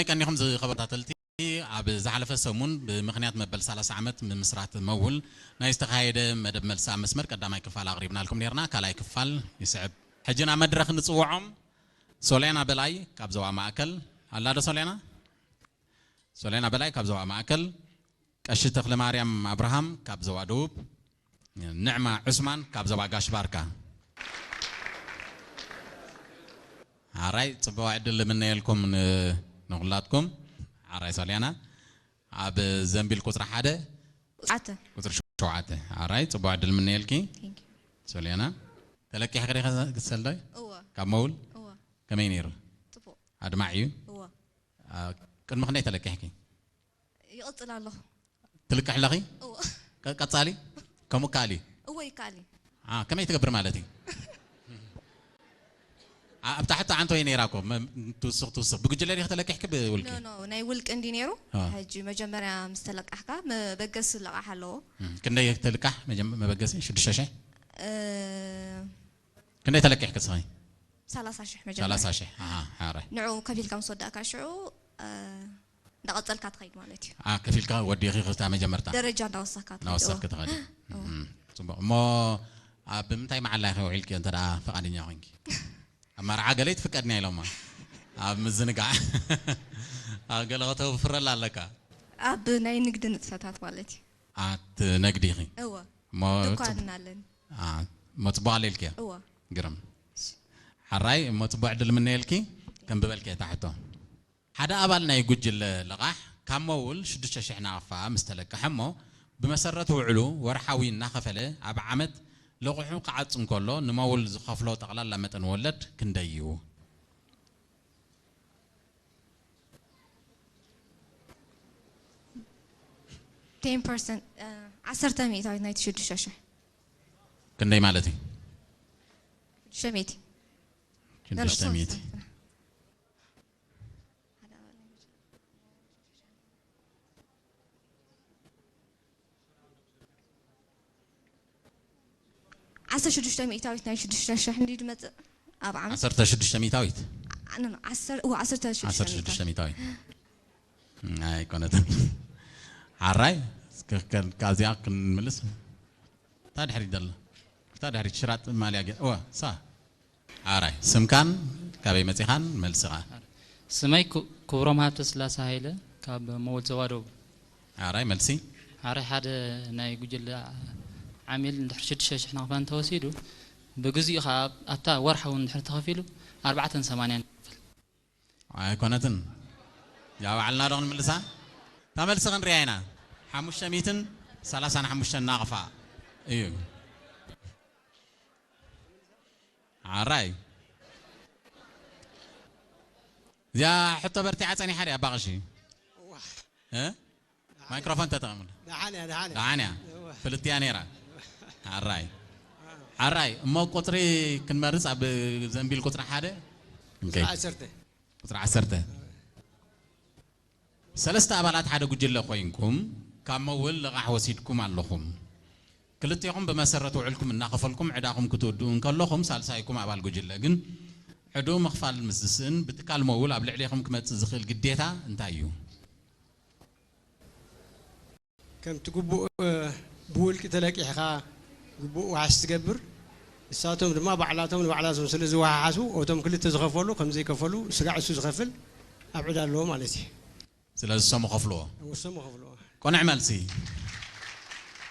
ከመይ ቀኒኹም ዝኸበርታተልቲ? ኣብ ዝሓለፈ ሰሙን ብምኽንያት መበል ሰላሳ ዓመት ምምስራት መውል ናይ ዝተኻየደ መደብ መልሲ ኣብ መስመር ቀዳማይ ክፋል ኣቕሪብናልኩም ነርና። ካልኣይ ክፋል ይስዕብ። ሕጂ ናብ መድረኽ ንጽውዖም። ሶልያና በላይ ካብ ዞባ ማእከል። ኣላ ዶ ሶልያና? ሶልያና በላይ ካብ ዞባ ማእከል። ቀሺ ተኽለማርያም ኣብርሃም ካብ ዞባ ደቡብ። ንዕማ ዑስማን ካብ ዞባ ጋሽ ባርካ። ኣራይ፣ ጽቡቕ ዕድል ንምነየልኩም ን-፣ ንኹላትኩም። ኣራይ ሶልያና፣ ኣብ ዘንቢል ቁጽሪ ሓደ፣ ኣተ። ቁጽሪ ሸውዓተ። ኣራይ፣ ጽቡቕ ዕድል ምነየልኪ። Thank you። ሶልያና፣ ተለቂሕኺ ዲኺ ክሰልዳይ? እወ። ካብ መውል? እወ። ከመይ ነይሩ? ጽቡቕ። ኣድማዕ እዩ? እወ። ኣ፣ ቅድሚ ክንደይ ተለቂሕኪ? ይቕጽል ኣለኹ። ትልቅሒ ኣለኺ? እወ። ቀ-፣ ቀጻሊ? ከምኡ ይከኣል እዩ? እወ፣ ይከኣል እዩ። ኣ፣ ከመይ ትገብር ማለት እዩ? ኣ፣ ኣብ ታሕቲ ዓንቶ እየ ነይራ እኮ። መ-፣ ትውስኽ፣ ትውስኽ። ብጉጅለ ዲኺ ተለቂሕኪ ብውልቂ? ኖ፣ ኖ፣ ናይ ውልቂ እንዲ ነይሩ። ኣ። ሕጂ መጀመርያ ምስ ተለቃሕካ መበገሲ ልቓሕ ኣለዎ። እም፣ ክንደይ ትልቃሕ መጀመ-፣ መበገሲ? ሽዱሽተ ሽሕ? እ፣ ክንደይ ተለቂሕኪ እስኺ? ሰላሳ ሽሕ መጀመርያ። ሰላሳ ሽሕ፣ ኣሃ፣ ሓራይ። ንዑ ከፊልካ ምስ ወዳእካ ሽዑ፣ እ፣ እንዳቐጸልካ ትኸይድ ማለት እዩ። ኣ፣ ከፊልካ ወዲኺ ክፍታ መጀመርታ? ደረጃ እንዳወሰኽካ ትኸይድ፣ እናወሰኽኪ እወ። ትኸዲ። እወ። እም፣ ጽቡቕ። እሞ ኣብ ምንታይ መዓላ ኢኺ ውዒልኪ እንተ ደኣ ፍቓደኛ ኮይንኪ? ኣብ መርዓ ገለ ትፍቀድና ኢሎማ። ኣብ ምዝንጋዕ። ኣብ ገለ ከተውፍረላ ኣለካ? ኣብ ናይ ንግዲ ንጥፈታት ማለት እዩ። ኣት ነግዲ ኢኺ? እወ። እሞ ድኳን ጽቡ-፣ ኣለኒ። ኣ፣ እሞ ጽቡቕ ኣለልኪ? እወ። ግርም። ሓራይ፣ እሞ ጽቡቕ ዕድል ምነየልኪ። ከንብበልኪ እታ ሕቶ። ሓደ ኣባል ናይ ጉጅለ ልቓሕ ካብ መውል ሽዱሽተ ሽሕ ናቕፋ ምስ ተለቀሐ እሞ ብመሰረት ውዕሉ ወርሓዊ እናኸፈለ ኣብ ዓመት ልቑሑ ክዓጽ እንከሎ ንመውል ዝኸፍሎ ጠቕላላ መጠን ወለድ ክንደይ እዩ? ቴን ፐርሰንት፣ እ፣ ዓሰርተ ሚእታዊት ናይቲ ሽዱሽተ ሽሕ። ክንደይ ማለት እዩ? ሽዱሽተ ሚእቲ። ሽዱሽተ ሚእቲ። ዓሰርተ ሽዱሽተ ሚእታዊት ናይ ሽዱሽተ ሽሕ እንዲ ድመጽእ ኣብ ዓመት። ዓሰርተ ሽዱሽተ ሚእታዊት? ኖ፣ ኖ፣ ዓሰር-፣ እወ፣ ዓሰርተ ሽዱሽተ ሚእታዊት። ዓሰርተ ሽዱሽተ ሚእታዊት። ኣይኮነትን። ሓራይ፣ እስከ ከ-፣ ካብዚኣ ክንምልስ። እታ ድሕሪት ዘላ። እታ ድሕሪት ሽራጥ ማልያ ገ-፣ እወ፣ እሳ። ኣራይ፣ ስምካን ካበይ መጺኻን መልስኻ? ስመይ ኩ-፣ ክብሮም ሃብተስላሴ ሃይለ ካብ መወል ዞባ ደቡብ። ኣራይ፣ መልሲ? ኣራይ፣ ሓደ ናይ ጉጅለ ዓሚል እንድሕር ሽዱሽተ ሽሕ ናቕፋ እንተወሲዱ፣ ብግዚኡ ኸኣ ኣብታ ወርሓዊ እንድሕር ተኸፊሉ፣ ኣርባዕተን ሰማንያን ይኸፍል። ኣይኮነትን። ያ ባዕልና ዶ ክንምልሳ? እታ መልሲ ክንሪኣ ኢና። ሓሙሽተ ሚእትን ሰላሳን ሓሙሽተን ናቕፋ እዩ። ኣራይ። እዚኣ ሕቶ በርቲዓ ጸኒሓ ድያ ኣባ ቀሺ? እዋ። እ? ማይክሮፎን ተጠቐምሉ። ደሓን እያ፣ ደሓን እያ። ደሓን እያ። እዋ። ፍልጥቲ እያ ነይራ። ኣራይ። ኣራይ። እሞ ቁጽሪ ክንመርጽ ኣብ ዘንቢል ቁጽሪ ሓደ? ኦኬ። ቁጽሪ ዓሰርተ። ቁጽሪ ዓሰርተ። ሰለስተ ኣባላት ሓደ ጉጅለ ኮይንኩም ካብ መውል ልቓሕ ወሲድኩም ኣለኹም። ክልቴኹም ብመሰረት ውዕልኩም እናኸፈልኩም ዕዳኹም ክትውድኡ እንከለኹም ሳልሳይኩም ኣባል ጉጅለ ግን ዕድኡ ምኽፋል ምስ ዝስእን ብትካል መውል ኣብ ልዕሌኹም ክመጽእ ዝኽእል ግዴታ እንታይ እዩ? ከምቲ ግቡእ፣ እ፣ ብውልቂ ተለቂሕኻ ግቡእ ዋሕስ ትገብር፣ ንሳቶም ድማ ባዕላቶም ንባዕላቶም ስለ ዝወሓሓሱ፣ እቶም ክልተ ዝኸፈሉ ከም ዘይከፈሉ ስጋዕ እሱ ዝኸፍል ኣብ ዕዳ ኣለዎ ማለት እዩ። ስለዚ እሶም ይኸፍልዎ። እሶም ይኸፍልዎ። ቅኑዕ መልሲ።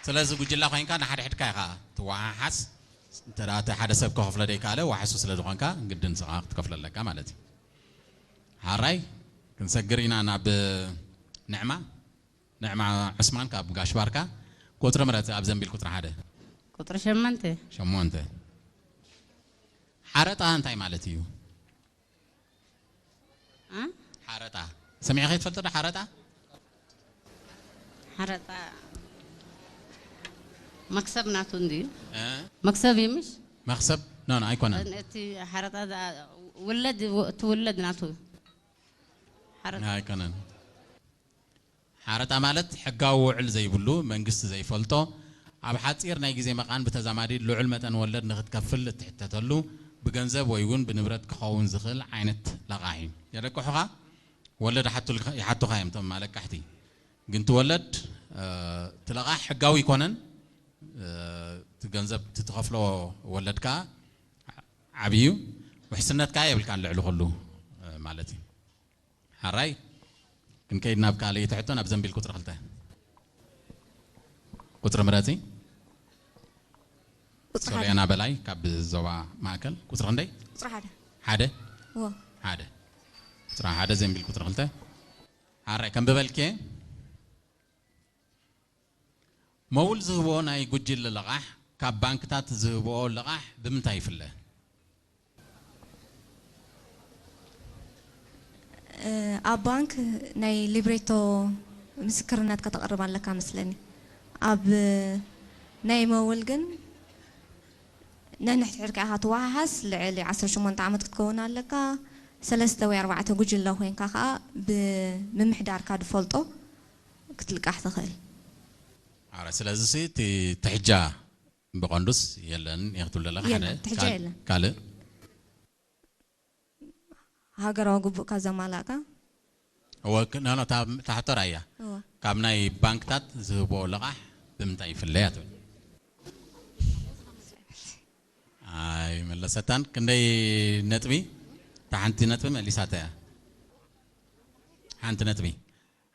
ስለዚ ጉጅላ ኮይንካ ንሓድሕድካ ኢኻ ትወሓሓስ። እንተ ደኣ እቲ ሓደ ሰብ ክኸፍሎ ደይከኣለ፣ ዋሕሱ ስለ ዝኾንካ ግድን ንስኻ ክትከፍሎ ኣለካ ማለት እዩ። ሓራይ፣ ክንሰግር ኢና ናብ ንዕማ። ንዕማ ዑስማን ካብ ጋሽ ባርካ። ቁጽሪ ምረጽ ኣብ ዘንቢል ቁጽሪ ሓደ። ቁጽሪ ሸሞንተ። ሸሞንተ። ሓረጣ እንታይ ማለት እዩ? እ? ሓረጣ። ሰሚዕኺ ትፈልጢ ዶ ሓረጣ? ሓረጣ መክሰብ ናቱ እንድዩ። እ? መክሰብ እዩ ምሽ? መክሰብ? ኖ፣ ኖ፣ ኣይኮነን። እቲ ሓረጣ ዝኣ-፣ ውለድ፣ እቲ ውለድ ናቱ። ሓረጣ። ኣይኮነን። ሓረጣ ማለት ሕጋዊ ውዕል ዘይብሉ፣ መንግስቲ ዘይፈልጦ፣ ኣብ ሓጺር ናይ ግዜ መቓን ብተዛማዲ ልዑል መጠን ወለድ ንኽትከፍል እትሕተተሉ፣ ብገንዘብ ወይ እውን ብንብረት ክኸውን ዝኽእል ዓይነት ለቓሕ እዩ። የለቅሑኻ? ወለድ ይሓቱልካ- ይሓቱኻ እዮም እቶም ኣለቃሕቲ። ግን እቲ ወለድ እቲ ለቓሕ ሕጋዊ ኣይኮነን። እቲ ገንዘብ እቲ ትኸፍሎ ወለድ ከዓ ዓብዩ ውሕስነት ከዓ የብልካን ልዕሊ ኩሉ ማለት እዩ። ሓራይ ክንከይድ ናብ ካልእ ትሕቶ ናብ ዘንቢል ቁፅሪ ክልተ ቁፅሪ ምረፂ። ቁፅሪ ሓደ ሶልያና በላይ ካብ ዞባ ማእከል ቁፅሪ ክንደይ? ቁፅሪ ሓደ ሓደ እዎ ሓደ ቁፅሪ ሓደ ዘንቢል ቁፅሪ ክልተ ሓራይ ከም ብበልኬ መውል ዝህቦ ናይ ጉጅለ ልቓሕ ካብ ባንክታት ዝህብኦ ልቓሕ ብምንታይ ይፍለ? ኣብ ባንክ ናይ ሊብሬቶ ምስክርነት ከተቕርብ ኣለካ መስለኒ። ኣብ ናይ መውል ግን ነንሕድሕድካ ኢኻ ትወሃሃስ። ልዕሊ ዓሰርተ ሸሞንተ ዓመት ክትከውን ኣለካ። ሰለስተ ወይ ኣርባዕተ ጉጅለ ኮይንካ ከዓ ብምምሕዳርካ ዝፈልጦ ክትልቃሕ ትኽእል። ኣረ ስለዚ ሲ እቲ ትሕጃ ብቐንዱስ የለን እየ ክትብል ዘለካ ሓደ የለን፣ ትሕጃ ካል- የለን። ካልእ ሃገራዊ ግቡእካ ዘማላእካ እወ ክ- ኖ ኖ እታ እታ ሕቶ ራእያ እወ። ካብ ናይ ባንክታት ዝህቦ ልቓሕ ብምንታይ ይፍለ እያ ትብል ኣይመለሰታን ክንደይ ነጥቢ እታ ሓንቲ ነጥቢ መሊሳታ እያ ሓንቲ ነጥቢ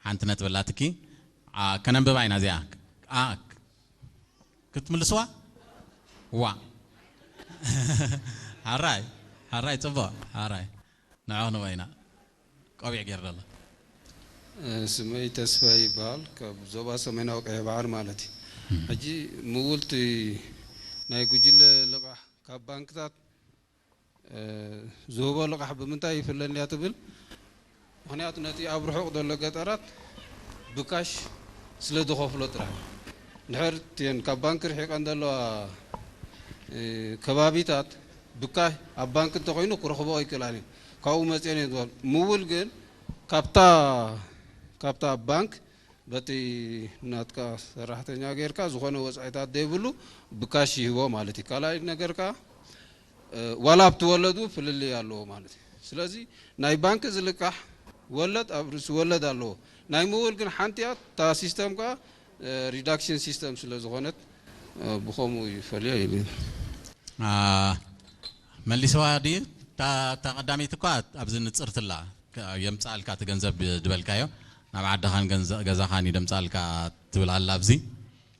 ሓንቲ ነጥቢ ኣላትኪ ኣ፣ ከነንብባ ኢና እዚኣ ኣ፣ ክትምልስዋ ዋ ሓራይ ሓራይ ፅቡቕ ሓራይ ንዕቕ ንበይና ቆቢዕ ገይሩ ዘሎ ስመይ ተስፋ ይበሃል ካብ ዞባ ሰሜናዊ ቀይሕ ባሕር ማለት እዩ ሕጂ ምውልቲ ናይ ጉጅለ ልቓሕ ካብ ባንክታት ዝህቦ ልቓሕ ብምንታይ ይፍለንያ ትብል ምክንያቱ ነቲ ኣብ ርሑቕ ዘሎ ገጠራት ብካሽ ስለ ዝኸፍሎ ጥራሕ እንድሕር እተን ካብ ባንክ ርሒቐን ዘለዋ ከባቢታት ብካሽ ኣብ ባንክ እንተኮይኑ ክረኽቦ ኣይክእላን እዩ ካብኡ መፅአን እየ ዝበል ምውል ግን ካብታ ካብታ ባንክ በቲ ናትካ ሰራሕተኛ ጌርካ ዝኾነ ወፃኢታት ዘይብሉ ብካሽ ይህቦ ማለት እዩ ካልኣይ ነገር ከዓ ዋላ ኣብቲ ወለዱ ፍልልይ ኣለዎ ማለት እዩ ስለዚ ናይ ባንክ ዝልቃሕ ወለድ ኣብ ርእሲ ወለድ ኣለዎ ናይ ምውል ግን ሓንቲ እያ እታ ሲስተም ከዓ reduction system ስለ ዝኾነት ብኸምኡ ይፈልዮ ኢሉ መሊስዋ ድዩ እታ ቀዳመይቲ እኳ ኣብዚ ንፅርትላ የምፃልካ እቲ ገንዘብ ዝበልካዮ ናብ ዓድኻን ገዛኻን ይደምፃልካ ትብል ኣላ ኣብዚ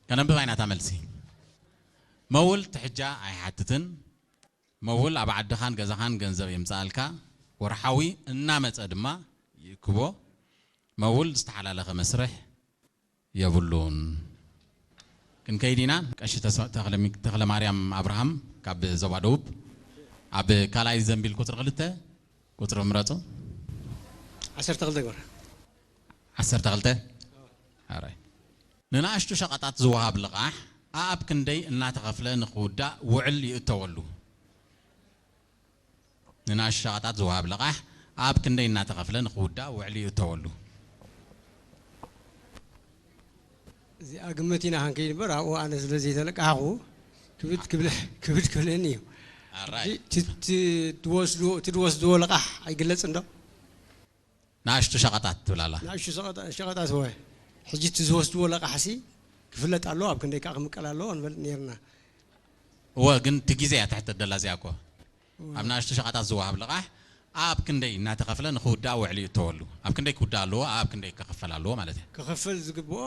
ከነንብብ ኣይናታ መልሲ መውል ትሕጃ ኣይሓትትን መውል ኣብ ዓድኻን ገዛኻን ገንዘብ የምፃልካ ወርሓዊ እናመፀ ድማ ይእክቦ መውል ዝተሓላለኸ መስርሕ የብሉን ክንከይድ ኢና ቀሺ ተክለማርያም ኣብርሃም ካብ ዞባ ደቡብ ኣብ ካልኣይ ዘንቢል ቁፅሪ ክልተ ቁፅሪ ምረፁ ዓሰርተ ክልተ ግበር ዓሰርተ ክልተ ኣራይ ንንኣሽቱ ሸቐጣት ዝወሃብ ልቓሕ ኣኣብ ክንደይ እናተኸፍለ ንኽውዳእ ውዕል ይእተወሉ ንናሽ ሸቐጣት ዝወሃብ ልቓሕ ኣብ ክንደይ እናተኸፍለ ንኽውዳእ ውዕሊ ይእተወሉ። እዚኣ ግምት ኢና ክንከይድ እምበር ኣብኡ ኣነ ስለ ዘይተለቃሕኹ ክብድ ክብል- ክብድ ክብለኒ እዩ። ኣራይ እቲ- እቲ- እቲ ትወስድዎ- እቲ ትወስድዎ ልቓሕ ኣይግለጽ እንዶ? ንኣሽቱ ሸቐጣት ትብል ኣላ። ንኣሽቱ ሸቐጣ- ሸቐጣት ወ ሕጂ እቲ ዝወስድዎ ለቃሕሲ ክፍለጥ ኣለዎ፣ ኣብ ክንደይ ከዓ ክምቀል ኣለዎ ንፈልጥ ነይርና። እወ ግን እቲ ግዜ እያ ትሕተት ደላ እዚኣ እኮ ኣብ ንኣሽቱ ሸቐጣት ዝወሃብ ልቓሕ ኣብ ክንደይ እናተኸፍለ ንክውዳእ ውዕሊ ይእተወሉ ኣብ ክንደይ ክውዳእ ኣለዎ ኣብ ክንደይ ክኽፈል ኣለዎ ማለት እዩ ክኽፈል ዝግብኦ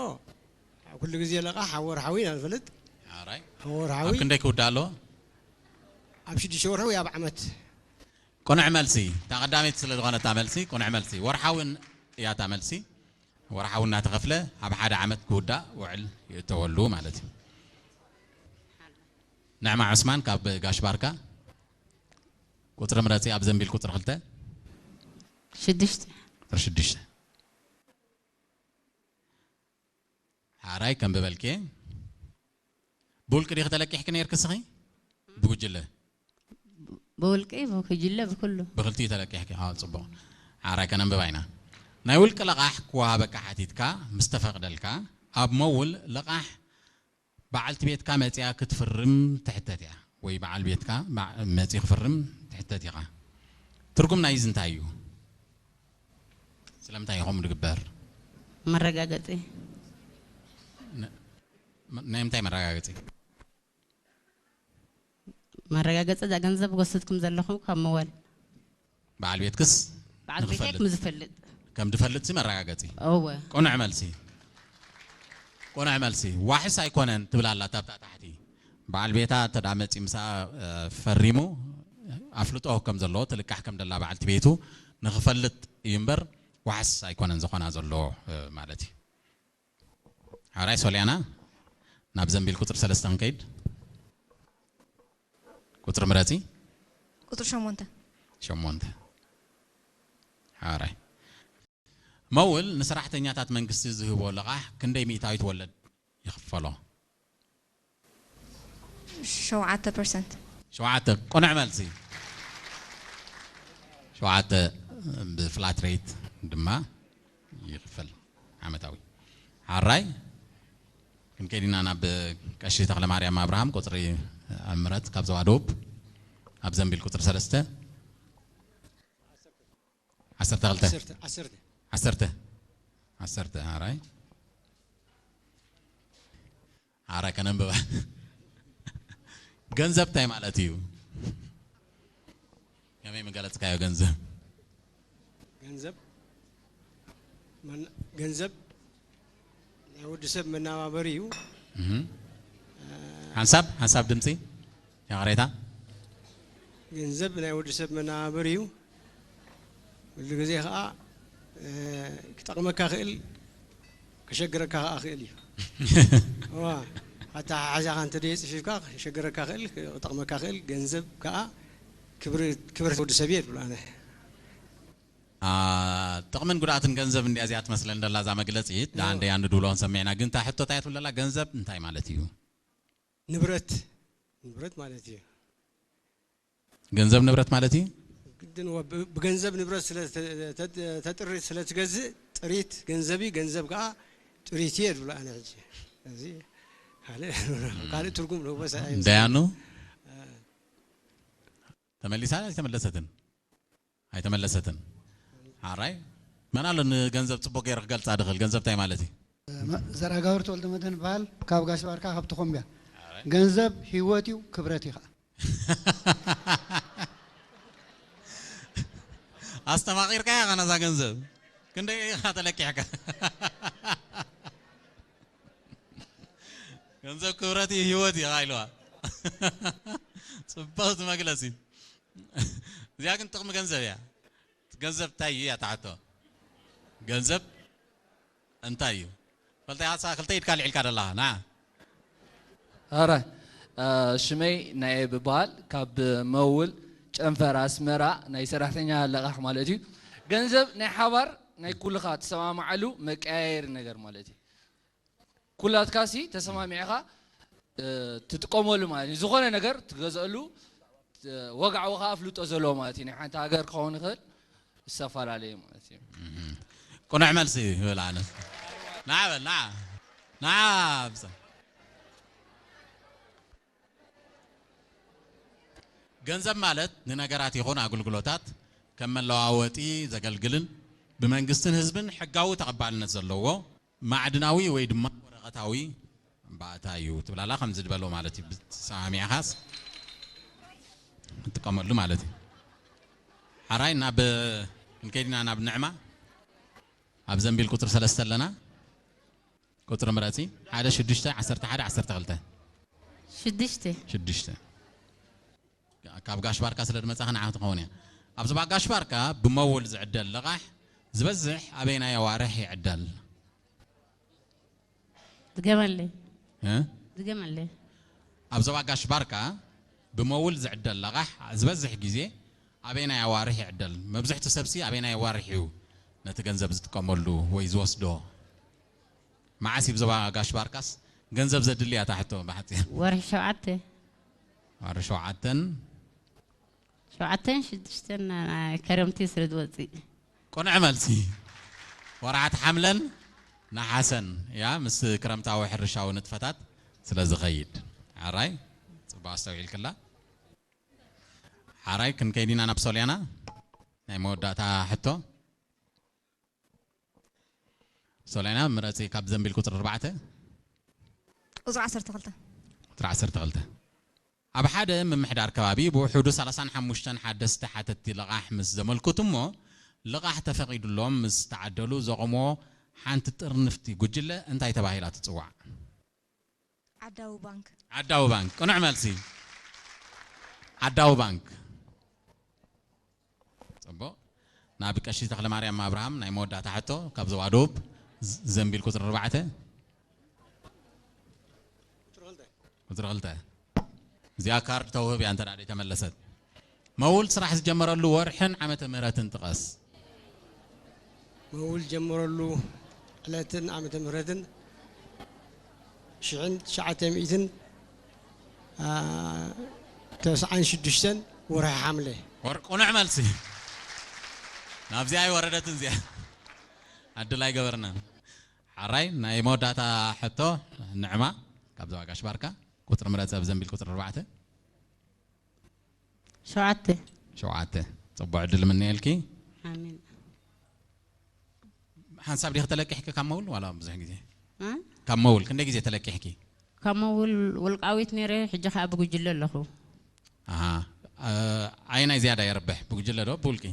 ኩሉ ግዜ ለቓሕ ኣብ ወርሓዊ ኢና ንፈልጥ። ኣራይ ኣብ ወርሓዊ ኣብ ክንደይ ክውዳእ ኣለዎ ኣብ ሽዱሽተ ወርሒ ወይ ኣብ ዓመት ቅኑዕ መልሲ እታ ቀዳመይቲ ስለ ዝኾነ እታ መልሲ ቅኑዕ መልሲ ወርሓዊ እያ እታ መልሲ ወርሓዊ እናተኸፍለ ኣብ ሓደ ዓመት ክውዳእ ውዕል ይእተወሉ ማለት እዩ። ንዕማ ዑስማን ካብ ጋሽ ባርካ ቁፅሪ ምረፂ ኣብ ዘንቢል ቁፅሪ ክልተ ሽዱሽተ ቁፅሪ ሽዱሽተ ሓራይ ከም ብበልኪ ብውልቂ ዲኺ ተለቂሕኪ ነይርኪ እስኺ ብጉጅለ ብውልቂ ብጉጅለ ብኩሉ ብክልቲኡ ተለቂሕኪ ኣዎ ፅቡቕ ሓራይ ከነንብባ ኢና ናይ ውልቂ ለቓሕ ክወሃበካ ሓቲትካ ምስ ተፈቕደልካ ኣብ መውል ለቓሕ በዓልቲ ቤትካ መፂኣ ክትፍርም ትሕተት እያ ወይ በዓል ቤትካ መፂ ክፍርም ትሕተት ኢኻ ትርጉም ናይዚ እንታይ እዩ ስለምንታይ ኢኹም ዝግበር? መረጋገፂ ን- ናይ ምንታይ መረጋገፂ? መረጋገፂ እዛ ገንዘብ ወስድኩም ዘለኹም ካብ መዋል በዓል ቤትክስ በዓል ቤተይ ንኽፈልጥ? ከም ዝፈልጥ ከም ዝፈልጥ ሲ መረጋገፂ? እወ ቅኑዕ መልሲ። ቅኑዕ መልሲ። ዋሕስ ኣይኮነን ትብል ኣላ ኣብታ ታሕቲ። በዓል ቤታ እንተ ደኣ መፂ ምሳ ፈሪሙ ኣፍልጦ ከም ዘለዎ ትልቃሕ ከም ደላ በዓልቲ ቤቱ ንኽፈልጥ እዩ እምበር ዋሕስ ኣይኮነን ዝኾና ዘሎ ማለት እዩ። ሓራይ ሶልያና ናብ ዘንቢል ቁፅሪ ሰለስተ ክንከይድ። ቁፅሪ ምረፂ። ቁፅሪ ሸሞንተ። ሸሞንተ። ሓራይ መውል ንሰራሕተኛታት መንግስቲ ዝህቦ ልቓሕ ክንደይ ሚእታዊት ወለድ ይኽፈሎ? ሸውዓተ ፐርሰንት። ሸውዓተ። ቅኑዕ መልሲ። ሸውዓተ ብፍላት ሬት ድማ ይኽፈል ዓመታዊ። ሓራይ ክንከይድ ኢና ናብ ቀሺ ተኽለማርያም ኣብርሃም ቁፅሪ ምረት ካብ ዞባ ደቡብ ኣብ ዘንቢል ቁፅሪ ሰለስተ። ዓሰርተ ክልተ። ዓሰርተ ዓሰርተ ዓሰርተ ዓሰርተ ሓራይ ሓራይ ከነንብባ። ገንዘብ እንታይ ማለት እዩ? ከመይ ምገለፅካዮ ገንዘብ? ገንዘብ መን- ገንዘብ ናይ ወዲ ሰብ መናባበሪ እዩ። እህ። ሓንሳብ ሓንሳብ ድምፂ ያቕሬታ። ገንዘብ ናይ ወዲ ሰብ መናባበሪ እዩ። ኩሉ ግዜ ከዓ እ፣ ክጠቕመካ ክእል፣ ከሸግረካ ከዓ ክእል እዩ። እዋ ኣተሓሕዛኻ እንተ ደየፅፊፍካ ከሸግረካ ክእል፣ ክጠቕመካ ክእል። ገንዘብ ከዓ ክብሪ ክብረት ወዲ ሰብ እየ ትብሎ ኣነ። አ፣ ጥቕምን ጉድኣትን ገንዘብ እንዲያ እዚኣ ትመስለን ደላ እዛ መግለፂት። ደኣ እንደ ያን ድብሎ ሰሚዕና፣ ግን እታ ሕቶ እንታይ ትብል ደላ? ገንዘብ እንታይ ማለት እዩ? ንብረት ንብረት ማለት እዩ። ገንዘብ ንብረት ማለት እዩ። ግድን ወ- ብ- ብገንዘብ ንብረት ስለ ተ- ተ- ተጥሪ ስለ ትገዝእ ጥሪት ገንዘብ እዩ። ገንዘብ ከዓ ጥሪት እየ ዝብሎ ኣነ ሕጂ። እዚ ካልእ ካልእ ትርጉም ለበሰ ኣይመስለንን። ደያኑ ተመሊሳ ኣይተመለሰትን? ኣይተመለሰትን። ሓራይ መን ኣሎ ንገንዘብ ፅቡቅ ገይሩ ክገልፃ ድኽእል? ገንዘብ እንታይ ማለት እዩ? ዘርኣጋብር ተወልደ መድህን ይበሃል። ካብ ጋሽ ባርካ ካብ ተኾምቢያ። ገንዘብ ህይወት እዩ፣ ክብረት እዩ ከዓ። ኣስተማቒርካያ ኸ ነዛ ገንዘብ ክንደይ ኢኻ ተለቂሕካ? ገንዘብ ክብረት እዩ፣ ህይወት እዩ ኢልዋ። ፅብቕቲ መግለፂ። እዚኣ ግን ጥቕሚ ገንዘብ እያ። ገንዘብ እንታይ እዩ እያ ትሓቶ? ገንዘብ እንታይ እዩ? ፈልጠ ያሳ ክልተ ኢድካ ልዒልካ ደላኻ ና። ኣረ ሽመይ ናይ ብበሃል ካብ መውል ጨንፈር ኣስመራ ናይ ሰራሕተኛ ለቓሕ ማለት እዩ። ገንዘብ ናይ ሓባር ናይ ኩልኻ ትሰማማዓሉ መቀያየሪ ነገር ማለት እዩ። ኩላትካሲ ተሰማሚዕኻ ትጥቀመሉ ማለት እዩ። ዝኾነ ነገር ትገዝአሉ ወግዓዊ ከዓ ኣፍልጦ ዘለዎ ማለት እዩ። ናይ ሓንቲ ሃገር ክኸውን ይኽእል፣ ዝተፈላለየ ማለት እዩ። ቅኑዕ መልሲ ይብል ኣነ። ንዓ በል ንዓ ንዓ ኣብዛ ገንዘብ ማለት ንነገራት ይኹን ኣገልግሎታት ከም መለዋወጢ ዘገልግልን ብመንግስትን ህዝብን ሕጋዊ ተቐባልነት ዘለዎ ማዕድናዊ ወይ ድማ ወረቐታዊ ባእታ እዩ ትብላላ። ከምዚ ዝበሎ ማለት እዩ። ብትሰማሚዕኻስ ትጥቀመሉ ማለት እዩ። ሓራይ ናብ ክንከይድ ኢና ናብ ንዕማ ኣብ ዘንቢል ቁፅሪ ሰለስተ ኣለና። ቁፅሪ ምረፂ ሓደ ሽዱሽተ ዓሰርተ ሓደ ዓሰርተ ክልተ ሽዱሽተ ሽዱሽተ ካብ ጋሽ ባርካ ስለ ዝመፃ ንዓ ትኸውን እያ። ኣብ ዞባ ጋሽ ባርካ ብመውል ዝዕደል ልቓሕ ዝበዝሕ ኣበይናይ ኣዋርሕ ይዕደል? ድገመለይ እ? ድገመለይ ኣብ ዞባ ጋሽ ባርካ ብመውል ዝዕደል ለቓሕ ዝበዝሕ ግዜ ኣበየናይ ኣዋርሕ ይዕደል? መብዝሕቲ ሰብሲ ኣበየናይ ኣዋርሕ እዩ ነቲ ገንዘብ ዝጥቀመሉ ወይ ዝወስዶ? መዓስ እዩ ብዞባ ጋሽ ባርካስ ገንዘብ ዘድልያ? እታ ሕቶ ብሓፂር። ወርሒ ሸውዓተ ወርሒ ሸውዓተን ሸውዓተን ሽዱሽተን ናይ ከረምቲ ስለ ዝወፅእ ቅኑዕ መልሲ። ወርሓት ሓምለን ነሓሰን እያ ምስ ክረምታዊ ሕርሻዊ ንጥፈታት ስለ ዝኸይድ። ሓራይ ፅቡቅ ኣስተውዒልክላ። ሓራይ ክንከይድ ኢና ናብ ሶልያና ናይ መወዳእታ ሕቶ። ሶላይና ምረፂ ካብ ዘንቢል ቁፅሪ ኣርባዕተ። ቁፅሪ ዓሰርተ ክልተ። ቁፅሪ ዓሰርተ ክልተ። ኣብ ሓደ ምምሕዳር ከባቢ ብውሑዱ ሰላሳን ሓሙሽተን ሓደስቲ ሓተትቲ ልቓሕ ምስ ዘመልክቱ እሞ ልቓሕ ተፈቒዱሎም ምስ ተዓደሉ ዘቖምዎ ሓንቲ ጥርንፍቲ ጉጅለ እንታይ ተባሂላ ትፅዋዕ? ዓዳዊ ባንክ። ዓዳዊ ባንክ። ቅኑዕ መልሲ። ዓዳዊ ባንክ። ፅቡቕ። ናብ ቀሺ ተኽለማርያም ኣብርሃም ናይ መወዳእታ ሕቶ ካብ ዞባ ደቡብ ዝ- ዘንቢል ቁፅሪ ኣርባዕተ። ቁፅሪ ክልተ። እዚኣ ካርድ ተውህብ እያ እንተ ደኣ ተመለሰት። መውል ስራሕ ዝጀመረሉ ወርሕን ዓመተ ምህረትን ጥቀስ። መውል ጀመረሉ ዕለትን ዓመተ ምህረትን ሽሕን ትሽዓተ ሚእትን ተስዓን ሽዱሽተን ወርሒ ሓምለ። ወር ቅኑዕ መልሲ። ናብዚኣ ኣይወረደትን እዚኣ። ዕድል ኣይገበርናን። ሓራይ ናይ መወዳእታ ሕቶ ንዕማ ካብ ዞባ ጋሽ ባርካ ቁፅሪ ምረፂ ኣብ ዘንቢል ቁፅሪ ኣርባዕተ። ሸውዓተ። ሸውዓተ። ፅቡቕ ዕድል ምንየልኪ። ኣሜን። ሓንሳብ ዲኺ ተለቂሕኪ ካብ መውል ዋላ ብዙሕ ግዜ? እ? ካብ መውል ክንደይ ግዜ ተለቂሕኪ? ካብ መውል ውልቃዊት ነይረ፣ ሕጂ ከዓ ብጉጅለ ኣለኹ። ኣሃ። እ፣ ኣየናይ ዝያዳ የርብሕ? ብጉጅለ ዶ ብውልቂ?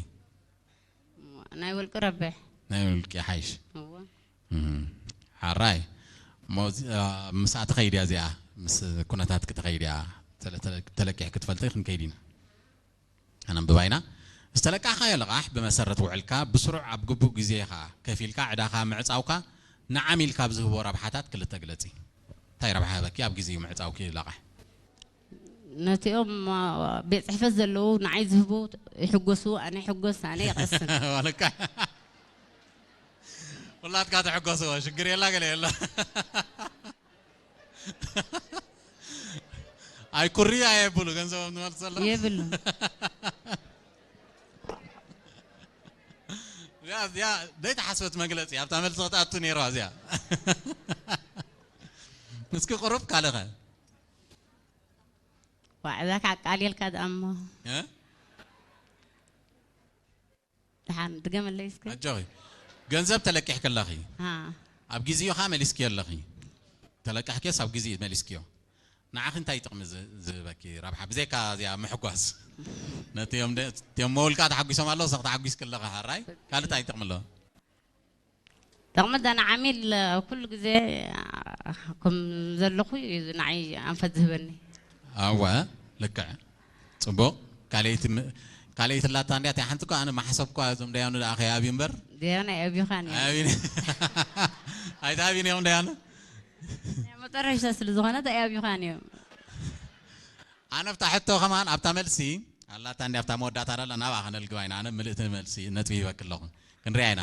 ናይ ውልቂ ረብሕ። ናይ ውልቂ ሓይሽ። እወ። እም። ሓራይ። እሞ እዚ፣ እ፣ ምስኣ ትኸይድ እያ እዚኣ፣ ምስ ኩነታት ክትኸይድ እያ። ተለ- ተለ- ተለቂሕ ክትፈልጢ ክንከይድ ኢና። ኣነንብባ ኢና። ዝተለቃሕካዮ ልቓሕ ብመሰረት ውዕልካ ብስሩዕ ኣብ ግቡእ ግዜ ኢኻ ከፊልካ ዕዳኻ ምዕጻውካ ንዓሚል ካብ ዝህቦ ረብሓታት ክልተ ግለጺ። እንታይ ረብሓ ህበኪ ኣብ ግዜኡ ምዕጻውኪ ልቓሕ? ነቲኦም አ፣ ቤት ፅሕፈት ዘለዉ ንዓይ ዝህቡ ይሕጎሱ፣ ኣነ ይሕጎስ፣ ኣነ ይቐስን። ዋለካ ኩላትካ ተሕጎስዎ ሽግር የላ ገለ የላ። ኣይ ኩሪ ኣየብሉ ገንዘቦም ንመልሰሎም። የብሉ። እዚኣ እዚኣ ዘይተሓስበት መግለፂ ኣብታ መልሲ ክትኣቱ ነይርዋ እዚኣ። እስኪ ቁሩብ ካልኸ ዋዕዛካ ኣቃሊልካ ደኣሞ እ? ደሓን ድገመለይ እስከ። ኣጆኺ ገንዘብ ተለቂሕኪ ኣለኺ። አ፣ ኣብ ግዜኡ ኸዓ መሊስክዮ ኣለኺ። ተለቃሕክዮስ ኣብ ግዜ መሊስክዮ። ንዓኺ እንታይ ጥቕሚ ዝ- ዝህበኪ ረብሓ ብዘይካ እዚኣ ምሕጓስ? ነቲ እዮም ደ- እቲኦም መውልካ ተሓጒሶም ኣለዉ፣ ሰኽ ተሓጒስኪ ኣለኻ። ሕራይ ካልእ እንታይ ጥቕሚ ኣለዎ? ጥቕሚ ደና ዓሚል ኩሉ ግዜ ከም ዘለኹ እዩ ንዓይ ኣንፈት ዝህበኒ። ኣወ ልክዕ። ፅቡቕ። ካልኣይቲ ም- ካልኣይቲ ላታ እንዲያ እቲኣ ሓንቲ እኮ ኣነ ማሓሰብኳ እዞም ደያኑ ደኣ ከይኣብዩ እምበር ደያኑ ኣይኣብዩኻን እዮም። ኣይኣብዩን። ኣይትኣብዩን እዮም ደያኑ። ናይ መጠረሽታ ስለ ዝኾነት ኣይኣብዩኻን እዮም። ኣነ ኣብታ ሕቶ ከማን ኣብታ መልሲ ኣላታ እንዲ ኣብታ መወዳእታ ዳላ ናብኣ ከነልግባ ኢና። ኣነ ምልእቲ መልሲ ነጥቢ ሂበክ ኣለኹ። ክንሪኣ ኢና።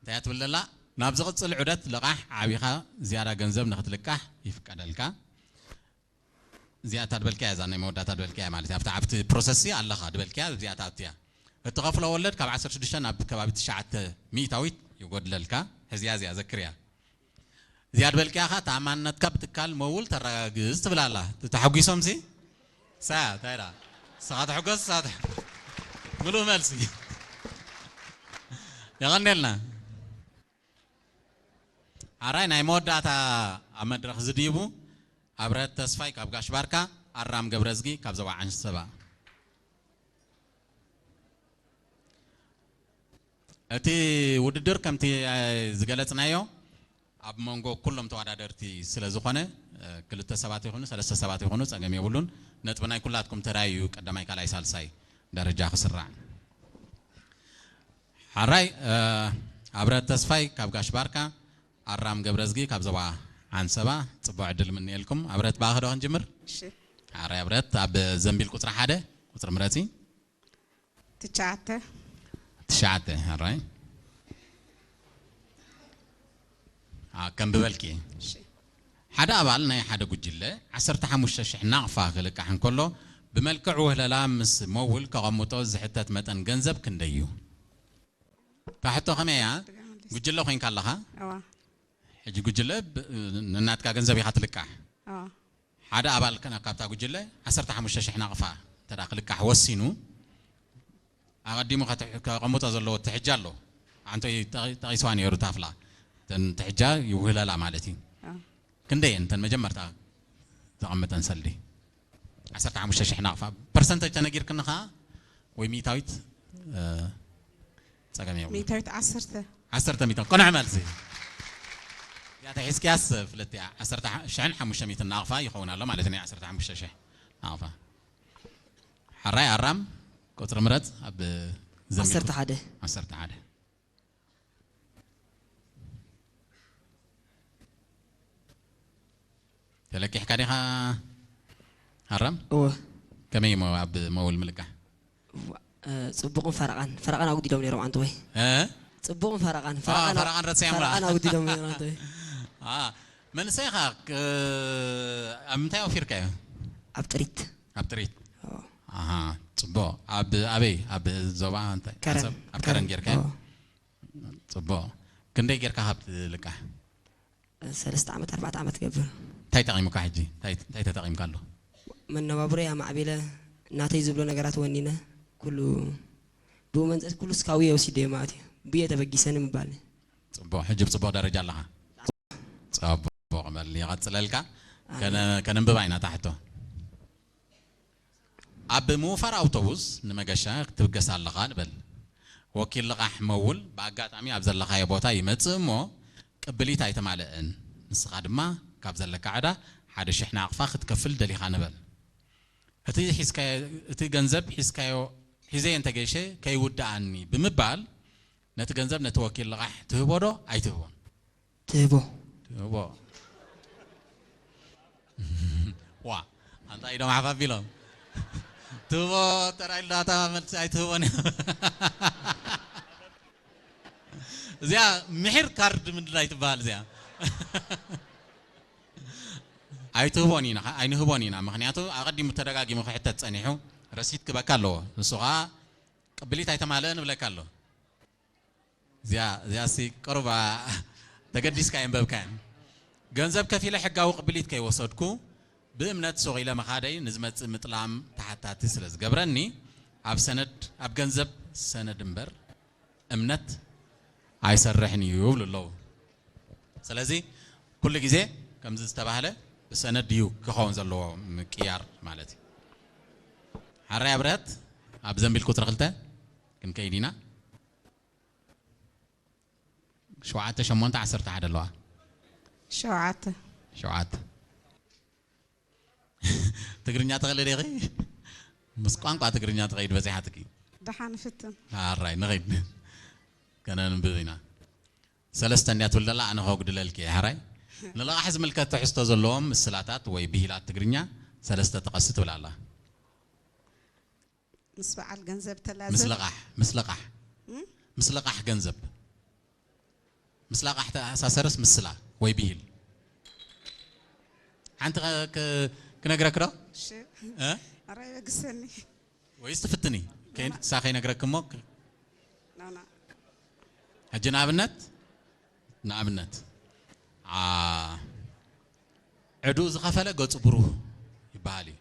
እንታይ እያ ትብል ዘላ? ናብ ዝቕፅል ዑደት ልቓሕ ዓቢኻ ዝያዳ ገንዘብ ንክትልቃሕ ይፍቀደልካ። እዚኣታ ድበልካያ እዛ ናይ መወዳእታ ድበልካያ ማለት እያ። ኣብቲ ኣብቲ ፕሮሰስ ኣለኻ ድበልካያ እዚኣታ ኣብቲ እያ። እትኸፍሎ ወለድ ካብ ዓሰርተ ሽዱሽተ ናብ ከባቢ ትሽዓተ ሚእታዊት ይጎድለልካ። ሕዚያ እዚኣ ዘክርያ። እዚኣ ድበልካያ ኸ ተኣማንነትካ ብትካል መውል ተረጋግጽ ትብል ኣላ። ተሓጒሶም ሲ ሳ እንታይ ዳ ስኻ ተሕጎስ ሳ ምሉእ መልሲ። የቐንየልና። ሓራይ ናይ መወዳእታ ኣብ መድረኽ ዝድይቡ ኣብረህት ተስፋይ ካብ ጋሽ ባርካ፣ ኣራም ገብረዝጊ ካብ ዞባ ዓንሰባ። እቲ ውድድር ከምቲ ዝገለጽናዮ ኣብ መንጎ ኩሎም ተወዳደርቲ ስለ ዝኾነ ክልተ ሰባት ይኹኑ ሰለስተ ሰባት ይኹኑ ጸገም የብሉን። ነጥቢ ናይ ኩላትኩም ተራይ እዩ ቀዳማይ ካልኣይ ሳልሳይ ደረጃ ክስራዕ። ሓራይ ኣብረት ተስፋይ ካብ ጋሽ ባርካ፣ ኣራም ገብረዝጊ ካብ ዞባ ዓንሰባ ጽቡቕ ዕድል ምንኤልኩም። ኣብረት ብኣኸ ዶ ክንጅምር? እሺ። ሓራይ ኣብረት ኣብ ዘንቢል ቁጽሪ ሓደ ቁጽሪ ምረጺ። ትሽዓተ። ትሽዓተ ሓራይ። ኣ፣ ከም ብበልኪ። እሺ። ሓደ ኣባል ናይ ሓደ ጉጅለ ዓሰርተ ሓሙሽተ ሽሕ ናቕፋ ክልቃሕ እንከሎ ብመልክዕ ውህለላ ምስ መውል ከቐምጦ ዝሕተት መጠን ገንዘብ ክንደይ እዩ? እታ ሕቶ ከመይ እያ? ጉጅለ ኮይንካ ኣለኻ? እዋ። ሕጂ ጉጅለ ብ- ንናትካ ገንዘብ ኢኻ ትልቃሕ። እዋ። ሓደ ኣባል ከ- ካብታ ጉጅለ ዓሰርተ ሓሙሽተ ሽሕ ናቕፋ እንተ ደኣ ክልቃሕ ወሲኑ ኣቐዲሙ ከተ- ከቐምጦ ዘለዎ ትሕጃ ኣሎ። ኣንቶይ ጠቒ- ጠቒስዋ ነይሩ ታፍላ። እተን ትሕጃ ይውህለላ ማለት እዩ። ኣዎ። ክንደይ እየን እተን መጀመርታ ዘቐመጠን ሰልዲ? ዓሰርተ ሓሙሽተ ሽሕ ናቕፋ። ፐርሰንተጅ ተነጊርክኒ ኸዓ ወይ ሚእታዊት እ፣ ጸገም የብሉ። ሚእታዊት ዓሰርተ። ዓሰርተ ሚእታዊት ቅኑዕ መልሲ። ያታ ሒዝክያስ ፍልጥ እያ። ዓሰርተ ሽሕን ሓሙሽተ ሚእትን ናቕፋ ይኸውን ኣሎ ማለት እዩ። ናይ ዓሰርተ ሓሙሽተ ሽሕ ናቕፋ። ሓራይ ኣራም ቁጽሪ ምረጽ ኣብ ዘሚልኩ- ዓሰርተ ሓደ። ዓሰርተ ሓደ። ተለቂሕካ ዲኻ ኣራም? እወ። ከመይ እሞ ኣብ መውል ምልቃሕ? ዋ- እ፣ ጽቡቕን ፈረቓን ፈረቓን ኣጉዲሎም ነይሮም ኣንተ ወይ? እ? ጽቡቕን ፈረቓን አ፣ ፈረቓን ረሲዖም ፈረቓን ላ። ኣጉዲሎም ነይሮም ኣንተ ወይ? አ፣ መንእሰይኻ እ፣ ኣብ ምንታይ ኣውፊርካዮ? ኣብ ጥሪት። ኣብ ጥሪት። ኦ፣ ኣሃ፣ ጽቡቕ። ኣብ ኣበይ? ኣብ ዞባ እንታይ? ከረን። ዓሰብ? ኣብ ከረን ጌርካዮ? ኦ። ጽቡቕ። ክንደይ ጌርካ ካብ ትልቃሕ? ሰለስተ ዓመት ኣርባዕተ ዓመት ገብር። እንታይ ጠቒሙካ ሕጂ? እንታይ እንታይ ተጠቒምካሉ? መነባብሮይ ኣማዕቢለ ናተይ ዝብሎ ነገራት ወኒነ ኩሉ ብኡ መንፀት ኩሉ ስካዊ ወሲደ ማለት እዩ። ብየ ተበጊሰኒ ምባል። ጽቡቕ። ሕጂ ብጽቡቕ ደረጃ ኣለኻ። ጽቡቕ በል። ይቐጽለልካ። ከነ- ከነንብባ ኢና እታ ሕቶ። ኣብ ምውፋር ኣውቶቡስ ንመገሻ ክትብገስ ኣለኻ ንበል። ወኪል ልቓሕ መውል ብኣጋጣሚ ኣብ ዘለኻዮ ቦታ ይመጽእ እሞ ቅብሊት ኣይተማልእን። ንስኻ ድማ ካብ ዘለካ ዕዳ ሓደ ሽሕ ናቕፋ ክትከፍል ደሊኻ ንበል። እቲ ሒዝካዮ እቲ ገንዘብ ሒዝካዮ ሒዘዮ እንተገይሸ ከይውድኣኒ ብምባል ነቲ ገንዘብ ነቲ ወኪል ልቓሕ ትህቦ ዶ ኣይትህቦን? ትህቦ። ትህቦ። ዋ ኣንታ ኢዶም ሓፍ ኣቢሎም ትህቦ ተራይ ዳታ መልሲ ኣይትህቦን። እዚኣ ምሒር ካርድ ምንድላይ ትበሃል እዚኣ። ኣይትህቦን ኢና ኣይንህቦን ኢና። ምክንያቱ ኣቐዲሙ ተደጋጊሙ ክሕተት ጸኒሑ ረሲት ክበካ ኣለዎ። ንሱ ከዓ ቅብሊት ኣይተማለአን እብለካ ኣሎ። እዚኣ እዚኣ ሲ ቅሩባ ተገዲስካ የንበብካያን። ገንዘብ ከፊለ ሕጋዊ ቅብሊት ከይወሰድኩ ብእምነት ሱቕ ኢለ ምኻደይ ንዝመጽእ ምጥላም ተሓታቲ ስለ ዝገብረኒ ኣብ ሰነድ ኣብ ገንዘብ ሰነድ እምበር እምነት ኣይሰርሕን እዩ ይብሉ ኣለዉ። ስለዚ ኩሉ ግዜ ከምዚ ዝተባህለ ብሰነድ እዩ ክኸውን ዘለዎ ምቅያር ማለት እዩ። ሓራይ ኣብረሀት ኣብ ዘንቢል ቁፅሪ ክልተ ክንከይድ ኢና። ሸውዓተ ሸሞንተ ዓሰርተ ሓደ ኣለዋ። ሸውዓተ። ሸውዓተ። ትግርኛ ትኽእሊ ዲኺ? ምስ ቋንቋ ትግርኛ ትኸይድ በፂሓትኪ። ደሓን ፍትን። ኣራይ ንኸይድ ከነንብብ ኢና። ሰለስተ እንድያ ትብል ዘላ ኣነ ከጉድለልኪ እየ። ሓራይ ንልቓሕ ዝምልከት ትሕዝቶ ዘለዎም ምስላታት ወይ ብሂላት ትግርኛ ሰለስተ ጥቀሲ ትብል ኣላ። ምስ በዓል ገንዘብ ተላዘብ። ምስልቓሕ ምስልቓሕ ምስልቓሕ ገንዘብ ምስላቓሕ ተኣሳሰርስ ምስላ ወይ ብሂል ሓንቲ ከ- ከ- ክነግረክ ዶ? እሺ። እ? ኣራይ በግሰኒ። ወይስ ትፍትኒ? ከይ- ክሳ ከይነግረክ እሞ ክ- ናና። ሕጂ ንኣብነት ንኣብነት ዓ- ዕዱኡ ዝኸፈለ ገጹ ብሩህ ይበሃል እዩ።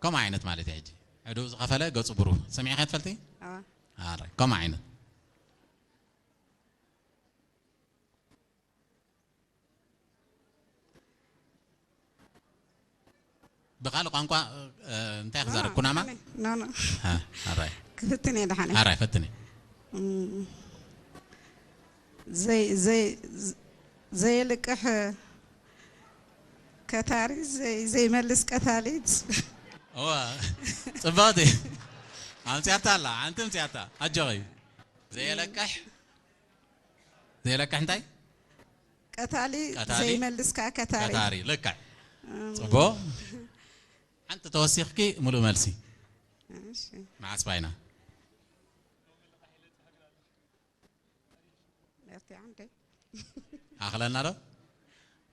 ከምኡ ዓይነት ማለት እዩ። ሕጂ ዕዱኡ ዝኸፈለ ገጹ ብሩህ ሰሚዕካ ትፈልጢ? ኣዋ። ኣረ ከምኡ ዓይነት ብኻልእ ቋንቋ እ፣ እንታይ ክዛረብ ኩናማ? ኖ ኖ። ኣራይ ክፍትን እየ ደሓነ። ኣራይ ፈትኒ። ዘይ ዘይ ዘየልቅሕ ከታሪ ዘይ ዘይመልስ ቀታሊ። እዋ ጽባቴ ኣምጽያታ ኣላ ሓንቲ ኣምጽያታ ኣጆኺ ዘየለቅሕ ዘየለቅሕ እንታይ ቀታሊ ቀታሊ፣ ዘይመልስ ከዓ ከታሪ። ቀታሪ ልክዕ ጽቦ ሓንቲ ተወሲኽኪ ሙሉእ መልሲ እሺ። መዓስ ባይና መርትያ እንዴ? ኣኽለና ዶ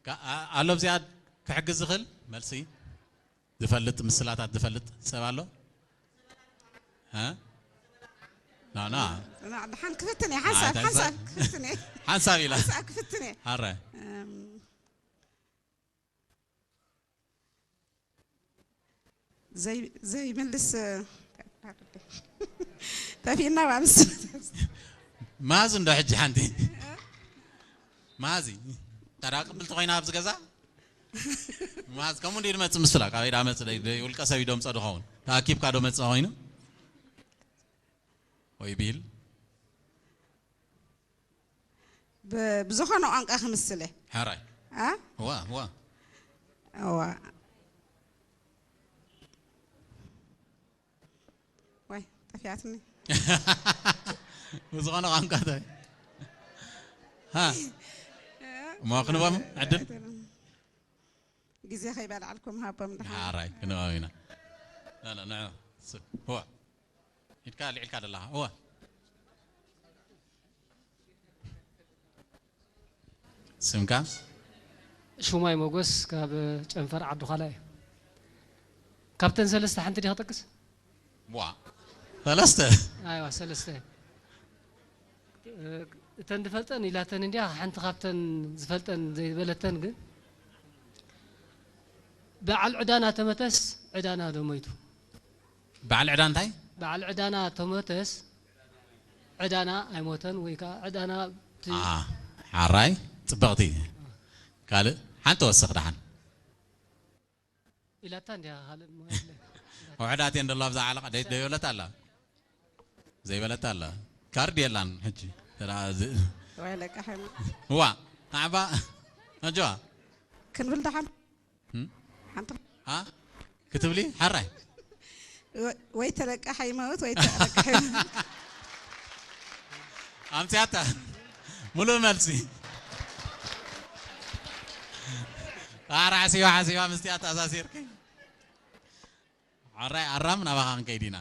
ካ- ኣ- ኣሎ ኣብዚኣ ክሕግዝ ዝኽእል መልሲ ዝፈልጥ ምስላታት ዝፈልጥ ሰብ ኣሎ እ? ና ና ና- ደሓን ክፍትን እየ ሓንሳብ ኣታ- ሓንሳብ ክፍትን እየ ሓንሳብ ኢላ ሓንሳብ ክፍትን እየ ኣረ እም፣ ዘይ ዘይምልስ ጠፊእና ባምስ ማዚ እንዶ ሕጂ ሓንቲ ማዚ ታዳ ቅብልቲ ኮይና ኣብዚ ገዛ ማዚ ከምኡ እንዲ ድመፅ ምስላ ካበይ ዳ መፅ ደይ ደይ ውልቀ ሰብ ይደምፀ ድኸውን ተኣኪብካ ዶ መፅእ ኮይኑ ወይ ቢል ብ- ብዝኾነ ቋንቋ ክምስለ ሕራይ አ? ዋ ዋ እዋ ወይ ጠፊኣትኒ ብዝኾነ ቋንቋ እንታይ ሃ እሞ ክንቦም ዕድል ግዜ ከይበላዕልኩም ሃቦም ድሓን ሓራይ ክንቦም ኢና ላላ ንዑ ስ- እዋ ኢድካ ልዒልካ ዘለኻ እዋ ስምካ ሽሙይ ሞጎስ ካብ ጨንፈር ዓዲ ዃላ እየ። ካብተን ሰለስተ ሓንቲ ዲኻ ጠቅስ? ዋ ሰለስተ ኣይዋ ሰለስተ። እተን ዝፈልጠን ኢላተን እንዲያ ሓንቲ ካብተን ዝፈልጠን ዘይበለተን ግን በዓል ዕዳና ተመተስ ዕዳና ዶ ሞይቱ? በዓል ዕዳ እንታይ በዓል ዕዳና ተመተስ ዕዳና ኣይሞተን ወይ ከዓ ዕዳና እቲ ሓራይ ፅብቕቲ ካልእ ሓንቲ ወስኽ ደሓን ኢላታ እንዲያ ካልእ እሞ የለ። ውሕዳት እየን ደሎ ኣብዛ ዓለቃ ደይ- ደይበለት ኣላ ዘይበለት ኣላ ካርድ የላን ሕጂ ተራ ዝ- ወይ ለቃ ሓይማ ዋ ናዕባ ኣጆዋ ክንብል ደሓን እም? ሓንቲ አ ክትብሊ ሓራይ ወይ- ወይ ተለቃ ሓይማወት ወይ ተለቃ ሓይማወት ኣምፅያታ ሙሉእ መልሲ ኣራ ሓሲባ ሓሲባ ምስቲ ኣተኣሳሲርኪ ሓራይ ኣራም ናባኻ ክንከይድ ኢና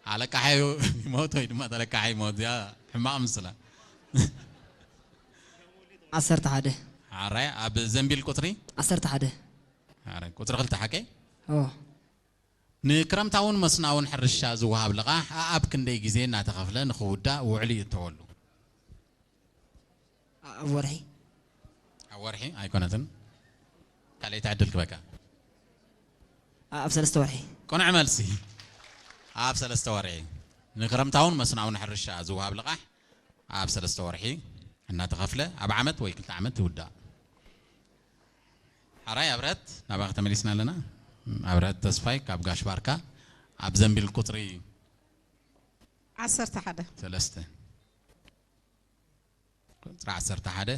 ኣለቃሓዩ ይሞት ወይ ድማ ተለቃሓይ ይሞት እዚኣ ሕማቕ ምስላ ዓሰርተ ሓደ ሓራይ ኣብ ዘንቢል ቁፅሪ ዓሰርተ ሓደ ሓራይ ቁፅሪ ክልተ ሓቀይ ኦ ንክረምታውን መስናውን ሕርሻ ዝወሃብ ልቓሕ ኣኣብ ክንደይ ግዜ እናተኸፍለ ንኽውዳእ ውዕሊ ይእተወሉ ኣብ ወርሒ ኣብ ወርሒ ኣይኮነትን ካልኣይቲ ዕድል ክበካ ኣብ ሰለስተ ወርሒ ቅኑዕ መልሲ ኣብ ሰለስተ ወርሒ ንክረምታውን መስናውን ሕርሻ ዝወሃብ ልቓሕ ኣብ ሰለስተ ወርሒ እናተኸፍለ ኣብ ዓመት ወይ ክልተ ዓመት ይውዳእ ሓራይ ኣብረት ናባኺ ተመሊስና ኣለና ኣብረት ተስፋይ ካብ ጋሽ ባርካ ኣብ ዘንቢል ቁፅሪ ዓሰርተ ሓደ ሰለስተ ቁፅሪ ዓሰርተ ሓደ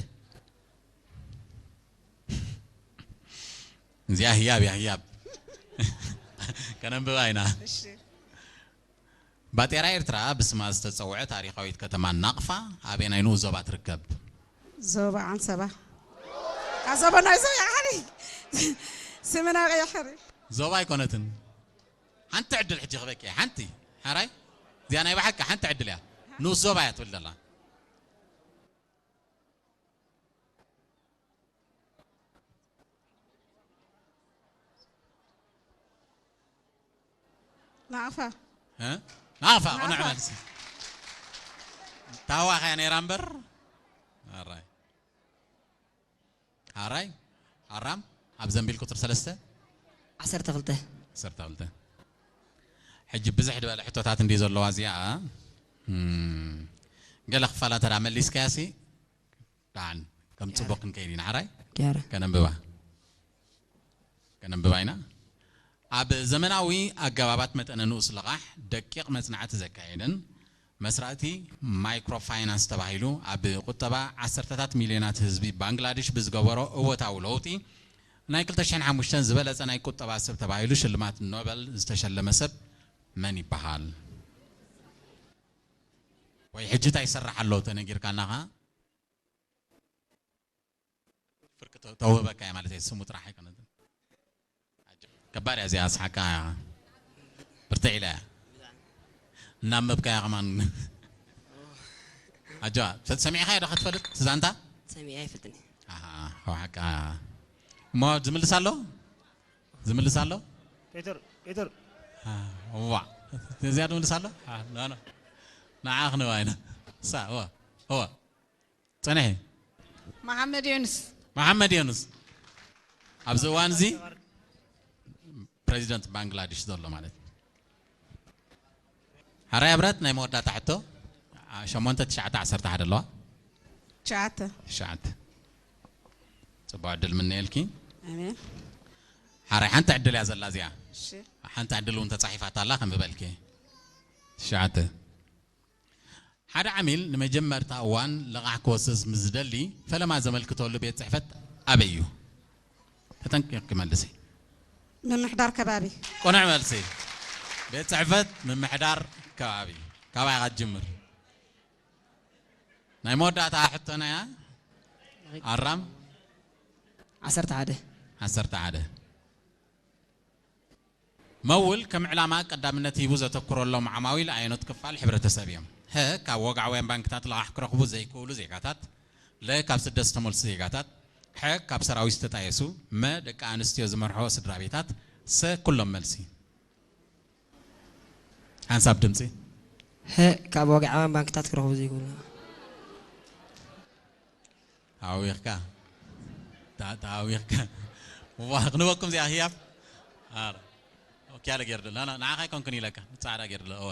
እዚኣ ህያብ እያ ህያብ ከነንብባ ኢና እሺ ባጤራ ኤርትራ ብስማ ዝተፀውዐ ታሪኻዊት ከተማ ናቕፋ ኣበየናይ ንኡስ ዞባ ትርከብ ዞባ ዓንሰባ ኣዞባ ናይ ዞባ ሓሪ ስምና ቀይሕሪ ዞባ ኣይኮነትን ሓንቲ ዕድል ሕጂ ክበቂ እያ ሓንቲ ሓራይ እዚኣ ናይ ብሓቂ ሓንቲ ዕድል እያ ንኡስ ዞባ እያ ትብል ዘላ ናቕፋ እ? ናቕፋ ቅኑዕ ናቕፋ። መልሲ ታዋኻያ ነይራ እምበር ኣራይ ኣራይ ኣራም ኣብ ዘንቢል ቁፅሪ ሰለስተ ዓሰርተ ክልተ ዓሰርተ ክልተ ሕጂ ብዝሕ ዝበለ ሕቶታት እንዲ ዘለዋ እዚኣ እም፣ ገለ ክፋላ ተዳ መሊስካያ ሲ ደሓን ከም ፅቡቅ ክንከይድ ኢና ሓራይ ዲያረ ከነንብባ ከነንብባ ኢና ኣብ ዘመናዊ ኣገባባት መጠነ ንኡስ ልቓሕ ደቂቕ መፅናዕቲ ዘካየደን መስራእቲ ማይክሮ ፋይናንስ ተባሂሉ ኣብ ቁጠባ ዓሰርተታት ሚልዮናት ህዝቢ ባንግላዴሽ ብዝገበሮ እወታዊ ለውጢ ናይ ክልተ ሽሕን ሓሙሽተን ዝበለፀ ናይ ቁጠባ ሰብ ተባሂሉ ሽልማት ኖበል ዝተሸለመ ሰብ መን ይበሃል ወይ ሕጂ እንታይ ይሰራሕ ኣሎ ተነጊርካና ኸዓ ፍርቂ ተውህበካ እያ ማለት እየ ስሙ ጥራሕ ኣይኮነትን ከባድ እያ እዚኣ ኣስሓቃ እያ ብርትዕ ኢላ እያ እናንበብካያ ከማን ኣጆዋ ሰሚዕኻዮ ዶ ከትፈልጥ ዛንታ ሰሚዐ ኣይፈልጥን ኣሓ ሓቃ እሞ ዝምልስ ኣሎ ዝምልስ ኣሎ ፒተር ፒተር ዋ እዚኣ ዝምልስ ኣሎ ንዓ ክንባ ኢና ሳ ዋ ዋ ፀንሒ መሓመድ ዮንስ መሓመድ ዮኑስ ኣብዚ እዋን እዚ ፕሬዚደንት ባንግላዴሽ ዘሎ ማለት እዩ ሓራይ ኣብረት ናይ መወዳእታ ሕቶ ሸሞንተ ትሽዓተ ዓሰርተ ሓደ ኣለዋ። ትሽዓተ። ትሽዓተ። ጽቡቕ ዕድል ምነየልኪ። ኣሜን። ሓራይ ሓንቲ ዕድል እያ ዘላ እዚኣ። እሺ። ሓንቲ ዕድል እውን ተጻሒፋታ ኣላ ከም ዝበልኪ። ትሽዓተ። ሓደ ዓሚል ንመጀመርታ እዋን ልቓሕ ክወስስ ምስ ዝደሊ ፈለማ ዘመልክተሉ ቤት ጽሕፈት ኣበይ እዩ? ተጠንቂቕኪ መልሲ። ምምሕዳር ከባቢ። ቅኑዕ መልሲ። ቤት ጽሕፈት ምምሕዳር ከባቢ። ካባይ ኢኻ ትጅምር። ናይ መወዳእታ ሕቶና እያ። ኣራም ዓሰርተ ሓደ። ዓሰርተ ሓደ። መውል ከም ዕላማ ቀዳምነት ሂቡ ዘተኩረሎም ዓማዊል ኣየኖት ክፋል ሕብረተሰብ እዮም? ሀ ካብ ወግዓውያን ባንክታት ልቓሕ ክረኽቡ ዘይክእሉ ዜጋታት፣ ለ ካብ ስደት ዝተመልሱ ዜጋታት፣ ሐ ካብ ሰራዊት ዝተጣየሱ፣ መ ደቂ ኣንስትዮ ዝመርሕኦ ስድራ ቤታት፣ ሰ ኩሎም መልሲ። ሓንሳብ ድምፂ። ሀ ካብ ወግዓውያን ባንክታት ክረኽቡ ዘይክእሉ። ተሃዊኽካ። ተ- ተሃዊኽካ። ዋ ክንበኩም እዚኣ ህያብ። ኣረ። ኦኬ ኣለ ገይርድሎ። ና- ንዓኻ ኣይኮንኩን ኢለካ። ጻዕዳ ገይርድሎ። እወ።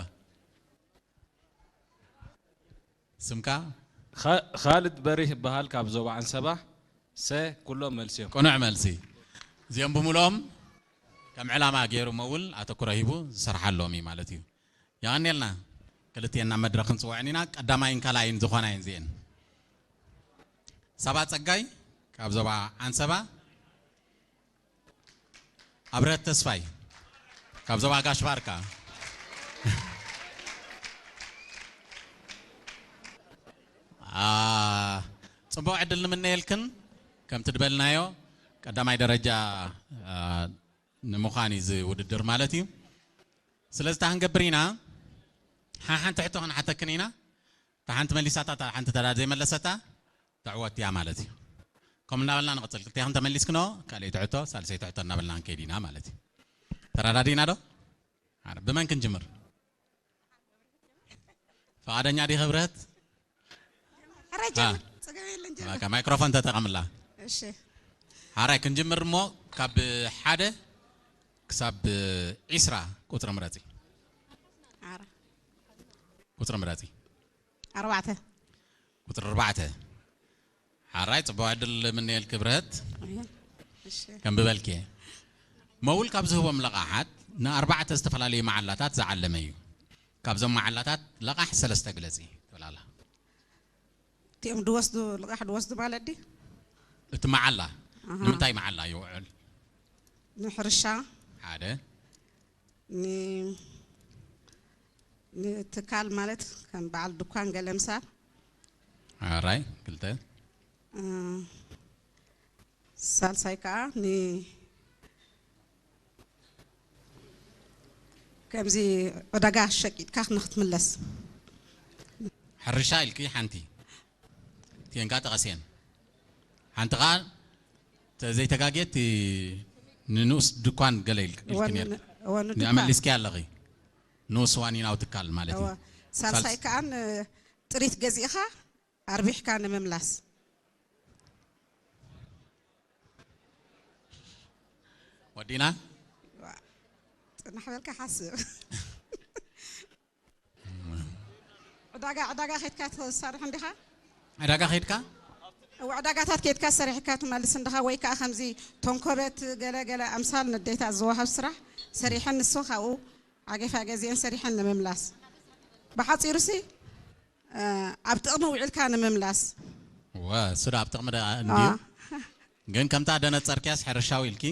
ስምካ? ኻ- ኻልድ በሪህ ይበሃል ካብ ዞባ ዓንሰባ። ሰ ኩሎም መልሲ እዮም። ቅኑዕ መልሲ። እዚኦም ብምልኦም ከም ዕላማ ገይሩ መውል ኣተኩሮ ሂቡ ዝሰርሓሎም እዩ ማለት እዩ። የቐንየልና። ክልቲኤን ናብ መድረኽ ክንጽውዐን ኢና። ቀዳማይን ካልኣይን ዝኾና እየን እዚኤን። ሳባ ጸጋይ ካብ ዞባ ዓንሰባ፣ ኣብረት ተስፋይ ካብ ዞባ ጋሽ ባርካ። አ፣ ጽቡቕ ዕድል ንምነየልክን። ከምቲ ድበልናዮ ቀዳማይ ደረጃ፣ አ፣ ንምዃን እዩ እዚ ውድድር ማለት እዩ። ስለዚ እንታይ ክንገብር ኢና? ሓ- ሓንቲ ሕቶ ክንሓተክን ኢና። እታ ሓንቲ መሊሳታ፣ እታ ሓንቲ ተዳ ዘይመለሰታ ትዕወት እያ ማለት እዩ። ከም እናበልና ንቕጽል። ክልቴኽን ተመሊስክኖ፣ ካልኣይቲ ሕቶ፣ ሳልሰይቲ ሕቶ እናበልና ክንከይድ ኢና ማለት እዩ። ተረዳዲእና ዶ? ኣረ፣ ብመን ክንጅምር? ፈቓደኛ ዲኺ ህብረት? ሕራይ አ። ጀምር። ጸገም የለን ጀምር። በቃ፣ ማይክሮፎን ተጠቐምላ። እሺ። ሓራይ ክንጅምር እሞ ካብ ሓደ ክሳብ ዒስራ ቁጽሪ ምረጺ። ኣረ። ቁጽሪ ምረጺ። ኣርባዕተ። ቁጽሪ ኣርባዕተ። ሓራይ ጽቡቕ ዕድል ምንኤል ክብረት። እሺ። ከንብበልኪ እየ። መውል ካብ ዝህቦም ለቓሓት ንኣርባዕተ ዝተፈላለዩ መዓላታት ዝዓለመ እዩ። ካብዞም መዓላታት ለቓሕ ሰለስተ ግለጺ ትብል ኣላ። እቲኦም ድወስዱ ልቓሕ ድወስዱ ማለት ድዩ? እቲ መዓላ ኣሃ። ንምንታይ መዓላ ይውዕል? ንሕርሻ ሓደ። ን- ንትካል ማለት ከም በዓል ድኳን ገለ ምሳል ሓራይ ክልተ። እ፣ ሳልሳይ ከዓ ን ከምዚ ዕዳጋ ሸቂጥካ ንክትምለስ ሕርሻ ኢልኪ ሓንቲ እቲኤን ከዓ ጠቐስየን። ሓንቲ ከዓ ተ- ዘይተጋግየ እቲ ንንኡስ ድኳን ገለ ኢልክ- ኢልኪ ወን- ነይርኪ። ወን እዚኣ ድኳን። መሊስኪ ኣለኺ። ንኡስ ዋኒናዊ ትካል ማለት እዩ። እወ። ሳልሳይ ሳልስ- ከዓ ን ጥሪት ገዚእኻ ኣርቢሕካ ንምምላስ። ወዲና ፅናሕ በልካ ሓስብ። ዕዳጋ ዕዳጋ ከድካ ትሰርሕ እንዲኻ? ዕዳጋ ከድካ እወ፣ ዕዳጋታት ከድካ ሰሪሕካ ትመልስ እንዲኻ? ወይ ከዓ ከምዚ ተንኮበት ገለ ገለ ኣምሳል ንዴታት ዝወሃብ ስራሕ ሰሪሐን ንሱ ካብኡ ዓገፋ ገዚአን ሰሪሐን ንምምላስ። ብሓፂሩ ሲ እ፣ ኣብ ጥቕሚ ውዒልካ ንምምላስ። ወ እሱ ዶ ኣብ ጥቕሚ ደ- እንድዩ። አ፣ ግን ከምታ ደነጸርክያስ ሕርሻዊ ኢልኪ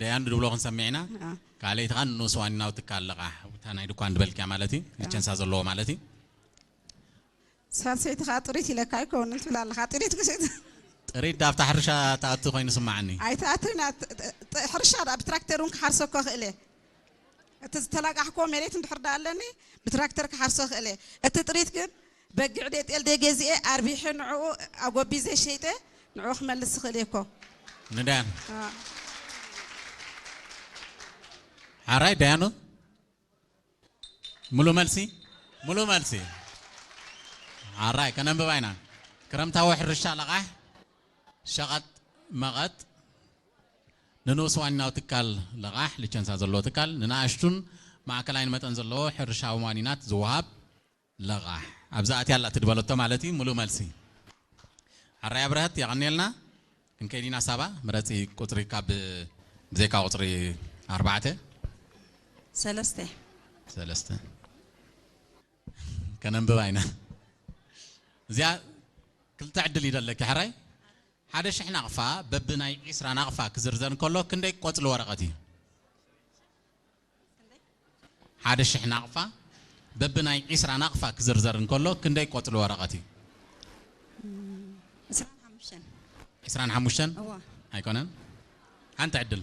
ደያኑ ድብሎ ክንሰምዕ ኢና። አ። ካልኣይቲ ከዓ ንኡስ ዋኒናዊ ትካል ኣለቓ እታ ናይ ድኳን ድበልክያ ማለት እዩ። ሊቸንሳ ዘለዎ ማለት እዩ። ሳልሰይቲ ከዓ ጥሪት ኢለካ ኣይከውንን ትብል ኣለኻ። ጥሪት ክስእት ጥሪት ዳብታ ሕርሻ ተኣቱ ኮይኑ ስማዓኒ። ኣይትኣትርና። ጥ- ጥ- ጥ- ሕርሻ ደኣ ብትራክተር እውን ክሓርሶ እኮ ክእለ። እቲ ዝተላቃሕኮ መሬት እንድሕር ደኣ ኣለኒ ብትራክተር ክሓርሶ ክእለ። እቲ ጥሪት ግን በጊዕ ደ ጤል ደ ገዚኤ ኣርቢሐ ንዕኡ ኣጎቢ ዘይሸይጠ ንዕኡ ክመልስ ዝኽእል እየ እኮ። ንዳያን አ፣ ሓራይ ደያኑ ሙሉ መልሲ ሙሉ መልሲ። ሓራይ ከነንብባ ኢና። ክረምታዊ ሕርሻ ለቓሕ ሸቐጥ መቐጥ ንንኡስ ዋኒናዊ ትካል ለቓሕ ሊቸንሳ ዘለዎ ትካል ንንኣሽቱን ማእከላይን መጠን ዘለዎ ሕርሻዊ ዋኒናት ዝወሃብ ለቓሕ። ኣብዛ ኣትያ ኣላ ትድበለቶ ማለት እዩ። ሙሉእ መልሲ። ሓራይ ኣብረሀት፣ የቐንየልና። ክንከይድ ኢና። ሳባ፣ ምረፂ ቁፅሪ ካብ ብዘይካ ቁፅሪ ኣርባዕተ። ሰለስተ። ሰለስተ። ከነንብባ ኢና። እዚኣ ክልተ ዕድል ይደለኪ። ሕራይ፣ ሓደ ሽሕ ናቕፋ በብናይ ዒስራ ናቕፋ ክዝርዘር እንከሎ ክንደይ ቆፅሊ ወረቐት እዩ? ሓደ ሽሕ ናቕፋ በብናይ ዒስራ ናቕፋ ክዝርዘር እንከሎ ክንደይ ቆፅሊ ወረቐት እዩ? ዕስራን ሓሙሽተን። ዕስራን ሓሙሽተን? እዋ። ኣይኮነን? ሓንቲ ዕድል።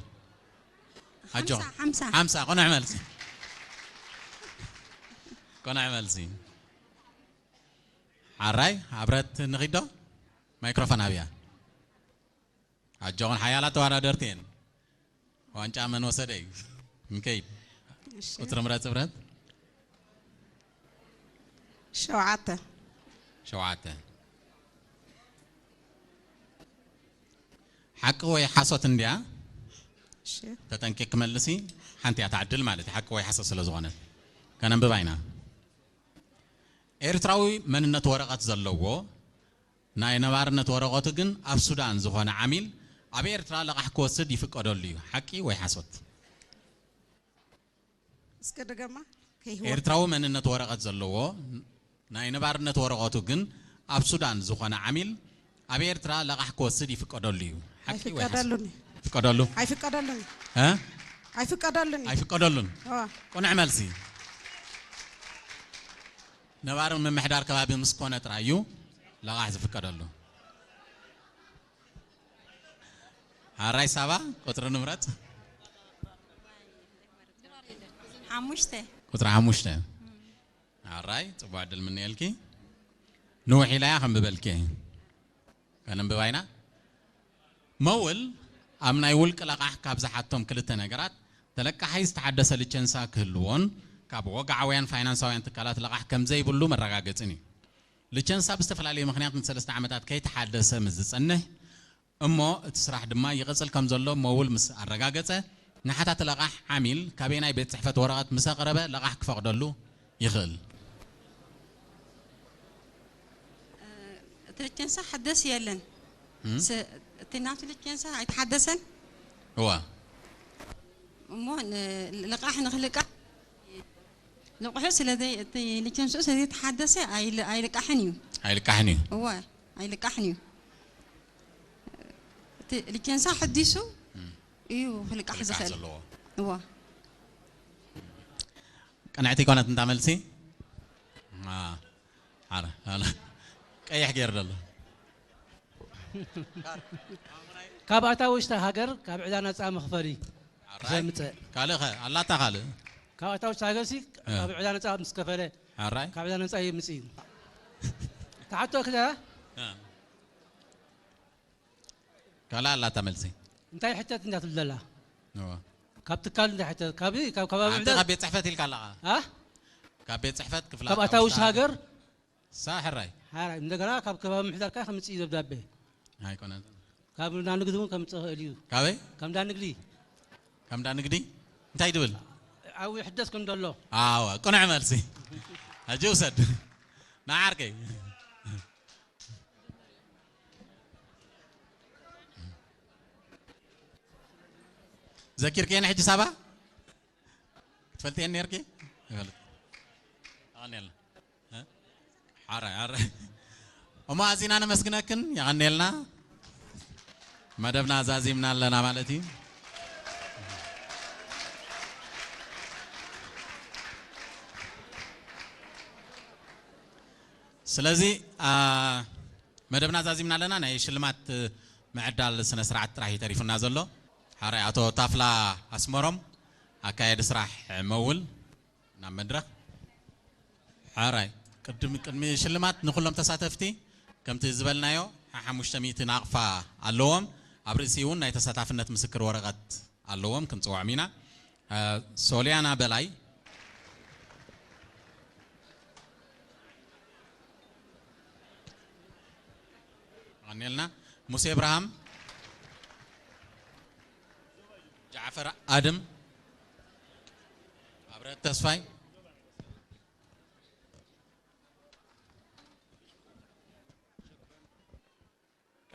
ኣጆ። ሓምሳ፣ ሓምሳ። ሓምሳ፣ ቅኑዕ መልሲ። ቅኑዕ መልሲ። ሓራይ፣ ኣብረት ንኺዶ? ማይክሮፎን ኣብያ። ኣጆኹን ሓያላት ተወዳደርቲ እየን። ዋንጫ መን ወሰደ እዩ? ንከይድ። እሺ። ቁፅሪ ምረፅ ብረት። ሸውዓተ። ሸውዓተ። ሓቂ ወይ ሓሶት እንድያ? እሺ። ተጠንቂቅ ክመልሲ። ሓንቲ እያ ትዓድል ማለት እዩ፣ ሓቂ ወይ ሓሶት ስለ ዝኾነ። ከነንብባ ኢና። ኤርትራዊ መንነት ወረቐት ዘለዎ ናይ ነባርነት ወረቐቱ ግን ኣብ ሱዳን ዝኾነ ዓሚል ኣብ ኤርትራ ለቓሕ ክወስድ ይፍቀደሉ እዩ። ሓቂ ወይ ሓሶት? እስከ ደገማ ከይህወ ኤርትራዊ መንነት ወረቐት ዘለዎ ናይ ነባርነት ወረቐቱ ግን ኣብ ሱዳን ዝኾነ ዓሚል ኣብ ኤርትራ ለቓሕ ክወስድ ይፍቀደሉ እዩ። ሓቂ ወይ ሓሶት? ኣይፍቀደሉን። ይፍቀደሉ? ኣይፍቀደሉን። እ? ኣይፍቀደሉን። ኣይፍቀደሉን። እዋ። ቅኑዕ መልሲ። ነባሪ ምምሕዳር ከባቢ ምስ ኮነ ጥራይ እዩ ለቓሕ ዝፍቀደሉ። ሓራይ ሳባ፣ ቁፅሪ ንምረፅ። ሓሙሽተ። ቁፅሪ ሓሙሽተ። ሓራይ፣ ፅቡቅ ዕድል ምንኤልኪ። ንውሕ ኢላ እያ ከንብበልኪ። ከነንብባ ኢና። መውል ኣብ ናይ ውልቂ ለቓሕ ካብ ዝሓቶም ክልተ ነገራት፣ ተለቃሓይ ዝተሓደሰ ልቸንሳ ክህልዎን ካብ ወግዓውያን ፋይናንሳውያን ትካላት ለቓሕ ከም ዘይብሉ መረጋገጽን እዩ። ልቸንሳ ብዝተፈላለየ ምኽንያት ንሰለስተ ዓመታት ከይተሓደሰ ምስ ዝጸንሕ እሞ እቲ ስራሕ ድማ ይቕጽል ከም ዘሎ መውል ምስ ኣረጋገጸ፣ ንሓታቲ ለቓሕ ዓሚል ካበየናይ ቤት ጽሕፈት ወረቐት ምስ ኣቕረበ ለቓሕ ክፈቕደሉ ይኽእል? እቲ ልቸንሳ ሓደስ የለን። እም? ስ- እቲ ናቱ ልቸንሳ ኣይተሓደሰን እዋ። እሞ ን- ልቃሕ ንክልቃሕ ልቑሑ ስለዘይ እቲ ልቸንስኡ ስለዘይተሓደሰ ኣይል- ኣይልቃሕን እዩ። ኣይልቃሕን እዩ። እወ ኣይልቃሕን እዩ። እቲ ልቸንሳ ሕዲሱ እዩ ክልቃሕ ክልቃሕ ዝኽእል። ዘለዎ። እወ ቅንዕቲ ይኮነት እንታ መልሲ? አ፣ ኣረ፣ ኣረ። ቀይሕ ገይር ዘሎ። ካብ ኣታ ውሽጢ ሃገር ካብ ዕዳ ነፃ መኽፈሊ ዘምፀእ ካልእ ኸ ኣላታ ካልእ? ካብ ኣታ ውሽጢ ሃገር ሲ እ። ካብ ዕዳ ነፃ ምስ ከፈለ ኣራይ? ካብ ዕዳ ነፃ ይምፅ እዩ። ተሓቶ ክደ እ። ካልእ ኣላታ መልሲ። እንታይ ሕተት እንዳትብል ዘላ እዋ። ካብ ትካል እንታይ ሕተት ካብ ካብ ከባቢ ሓንቲ ምሕደር ካብ ቤት ጽሕፈት ኢልካ ኣለኻ። ኣ ካብ ቤት ጽሕፈት ክፍላ ካብ ኣታ ውሽጢ ሃገር ሳ ሕራይ። ሓራይ እንደገና ካብ ከባቢ ምሕደርካ ከምፅእ እዩ ደብዳቤ ኣይኮነን። ካብ እንዳ ንግዲ እውን ከምፅእ ይኽእል እዩ ካበይ? ካብ እንዳ ንግዲ ካብ እንዳ ንግዲ እንታይ ድብል? ኣብ ይሕደስ ከም ዘሎ ኣዋ ቅኑዕ መልሲ። ሕጂ ውሰድ ንዓርከይ። ዘኪርክየን ሕጂ ሳባ ክትፈልጥየን ነርኪ? ይፈልጥ ኣኔላ ሓራይ ሓራይ። እሞ ኣዚና ነመስግነክን። የቐኔልና። መደብና ዛዚምና ኣለና ማለት እዩ። ስለዚ መደብና ዛዚምና ኣለና። ናይ ሽልማት ምዕዳል ስነ ስርዓት ጥራሕ እዩ ተሪፉና ዘሎ። ሓራይ ኣቶ ታፍላ ኣስመሮም ኣካየዲ ስራሕ መውል ናብ መድረኽ። ሓራይ ቅድሚ ቅድሚ ሽልማት ንኩሎም ተሳተፍቲ ከምቲ ዝበልናዮ ሓሙሽተ ሚእቲ ናቕፋ ኣለዎም። ኣብ ርእሲ እውን ናይ ተሳታፍነት ምስክር ወረቐት ኣለዎም። ክንፅውዖም ኢና። ሶልያና በላይ ኣቐኒልና። ሙሴ እብርሃም፣ ጃዕፈር ኣድም፣ ኣብረት ተስፋይ፣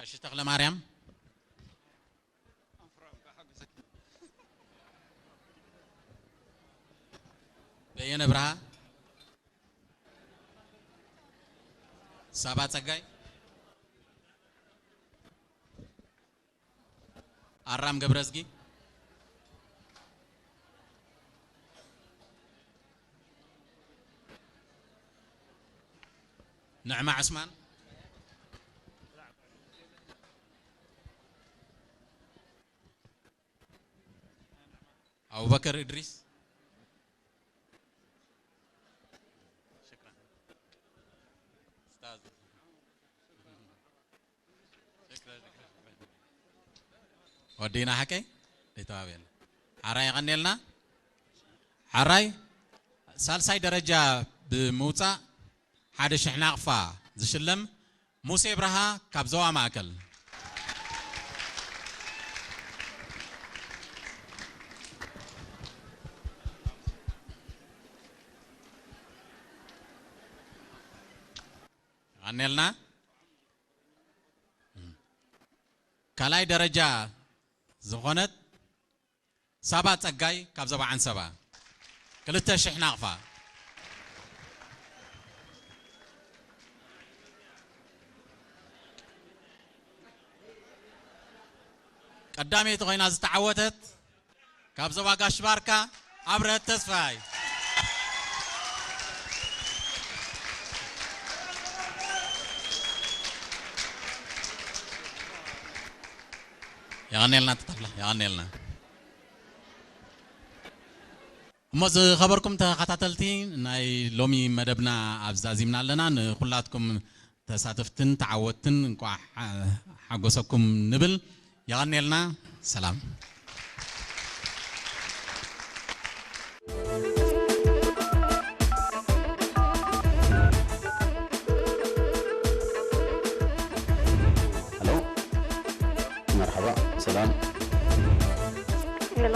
ቀሺ ተኽለ ማርያም፣ በየነ ብርሃ፣ ሳባ ጸጋይ፣ ኣራም ገብረዝጊ፣ ንዕማ ዑስማን፣ ኣቡበከር እድሪስ። ሽክራን። ኡስታዝ። ሽክራን፣ ሽክራን፣ ሽክራን። ወዲና ሓቀይ? ደይተባብየና። ሓራይ የቐንየልና። ሓራይ ሳልሳይ ደረጃ ብምውጻእ ሓደ ሽሕ ናቕፋ ዝሽለም ሙሴ ብርሃ ካብ ዞባ ማእከል። የቐንየልና። ካልኣይ ደረጃ ዝኾነት ሳባ ጸጋይ ካብ ዞባ ዓንሰባ ክልተ ሽሕ ናቕፋ። ቀዳመይቲ ኮይና ዝተዓወተት ካብ ዞባ ጋሽ ባርካ ኣብረሀት ተስፋይ። የቐንየልና ተተኽለ፣ የቐንየልና። እሞ ዝኸበርኩም ተኸታተልቲ፣ ናይ ሎሚ መደብና ኣብዚ ዛዚምና ኣለና። ንኹላትኩም ተሳተፍትን ተዓወትን እንቋዕ ሓጎሰኩም ንብል። የቐንየልና። ሰላም። ሄሎ፣ መርሓባ፣ ሰላም። ሄሎ።